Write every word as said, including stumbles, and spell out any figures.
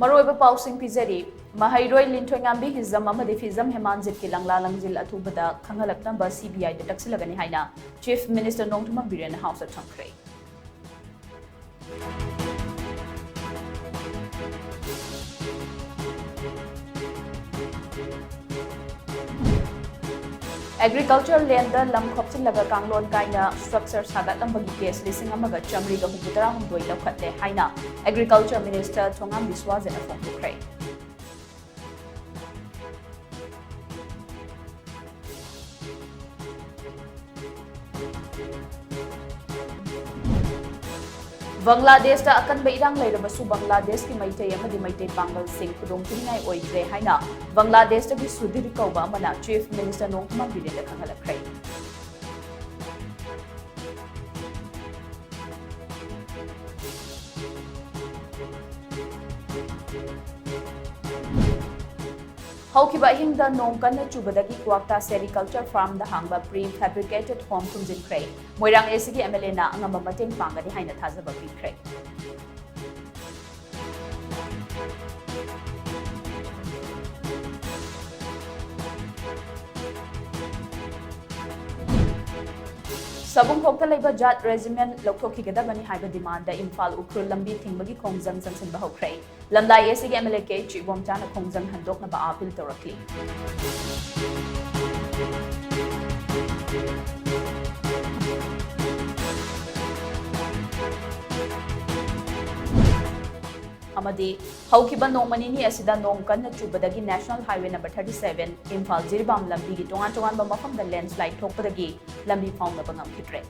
ꯃꯔꯨꯑꯣꯏꯕ ꯄꯥꯎꯁꯤꯡ ꯄꯤꯖꯔꯤ꯫ ꯃꯍꯩꯔꯣꯏ ꯂꯤꯟꯊꯣꯏꯉꯥꯝꯕꯤ ꯍꯤꯖꯝ ꯑꯃꯗꯤ ꯐꯤꯖꯝ ꯍꯦꯃꯥꯟꯖꯤꯠꯀꯤ ꯂꯪꯂꯥ ꯂꯪꯖꯤꯜ ꯑꯊꯨꯕꯗ ꯈꯪꯍꯜꯂꯛꯅꯕ C B I ꯗ ꯇꯛꯁꯤꯜꯂꯒꯅꯤ ꯍꯥꯏꯅ Chief Minister ꯅꯣꯡꯊꯣꯝꯕꯝ ꯕꯤꯔꯦꯟꯅ House ꯇ ꯊꯝꯈ꯭ꯔꯦ꯫ Agriculture land ꯗ ꯂꯝ ꯈꯣꯞꯆꯤꯜꯂꯒ ꯀꯥꯡꯂꯣꯟ ꯀꯥꯏꯅ structure ꯁꯥꯒꯠꯂꯝꯕꯒꯤ case ꯂꯤꯁꯤꯡ ꯑꯃꯒ ꯆꯥꯃꯔꯤꯒ ꯍꯨꯝꯐꯨꯇꯔꯥꯍꯨꯝꯗꯣꯏ ꯂꯧꯈꯠꯂꯦ ꯍꯥꯏꯅ Agriculture Minister ꯊꯣꯉꯥꯝ ꯕꯤꯁ꯭ꯋꯥꯖꯅ ꯐꯣꯡꯗꯣꯛꯈ꯭ꯔꯦ꯫ ꯕꯪꯒ꯭ꯂꯥꯗꯦꯁꯇ ꯑꯀꯟꯕ ꯏꯔꯥꯡ ꯂꯩꯔꯕꯁꯨ ꯕꯪꯒ꯭ꯂꯥꯗꯦꯁꯀꯤ ꯃꯩꯇꯩ ꯑꯃꯗꯤ ꯃꯩꯇꯩ ꯄꯥꯡꯒꯜꯁꯤꯡ ꯈꯨꯗꯣꯡꯊꯤꯅꯤꯡꯉꯥꯏ ꯑꯣꯏꯗ꯭ꯔꯦ ꯍꯥꯏꯅ ꯕꯪꯒ꯭ꯂꯥꯗꯦꯁꯇꯒꯤ ꯁꯨꯙꯤꯔ ꯀꯧꯕ ꯑꯃꯅ Chief Minister ꯅꯣꯡꯊꯣꯝꯕꯝ ꯕꯤꯔꯦꯟꯗ ꯈꯪꯍꯜꯂꯛꯈ꯭ꯔꯦ꯫ ꯍꯧꯈꯤꯕ ꯑꯍꯤꯡꯗ ꯅꯣꯡ ꯀꯟꯅ ꯆꯨꯕꯗꯒꯤ ꯀ꯭ꯋꯥꯛꯇꯥ sericulture farm ꯗ ꯍꯥꯡꯕ prefabricated home ꯊꯨꯝꯖꯤꯟꯈ꯭ꯔꯦ꯫ Moirang A C ꯒꯤ M L A ꯅ ꯑꯉꯝꯕ ꯃꯇꯦꯡ ꯄꯥꯡꯒꯅꯤ ꯍꯥꯏꯅ ꯊꯥꯖꯕ ꯄꯤꯈ꯭ꯔꯦ꯫ ꯁꯕꯨꯡꯈꯣꯛꯇ ꯂꯩꯕ ꯖꯥꯠ regiment ꯂꯧꯊꯣꯛꯈꯤꯒꯗꯕꯅꯤ ꯍꯥꯏꯕ demand ꯗ ꯏꯝꯐꯥꯜ ꯎꯈ꯭ꯔꯨꯜ ꯂꯝꯕꯤ ꯊꯤꯡꯕꯒꯤ ꯈꯣꯡꯖꯪ ꯆꯪꯁꯤꯟꯕ ꯍꯧꯈ꯭ꯔꯦ꯫ ꯂꯝꯂꯥꯏ A C ꯒꯤ M L A K H ꯏꯕꯣꯝꯆꯥꯅ ꯈꯣꯡꯖꯪ ꯍꯟꯗꯣꯛꯅꯕ appeal ꯇꯧꯔꯛꯂꯤ꯫ ꯑꯃꯗꯤ ꯍꯧꯈꯤꯕ ꯅꯣꯡꯃ ꯅꯤꯅꯤ ꯑꯁꯤꯗ ꯅꯣꯡ ꯀꯟꯅ ꯆꯨꯕꯗꯒꯤ National Highway number thirty seven Imphal Jiribam ꯂꯝꯕꯤꯒꯤ ꯇꯣꯉꯥꯟ ꯇꯣꯉꯥꯟꯕ ꯃꯐꯝꯗ landslide ꯊꯣꯛꯄꯗꯒꯤ ꯂꯝꯕꯤ ꯐꯥꯎꯅꯕ ꯉꯝꯈꯤꯗ꯭ꯔꯦ꯫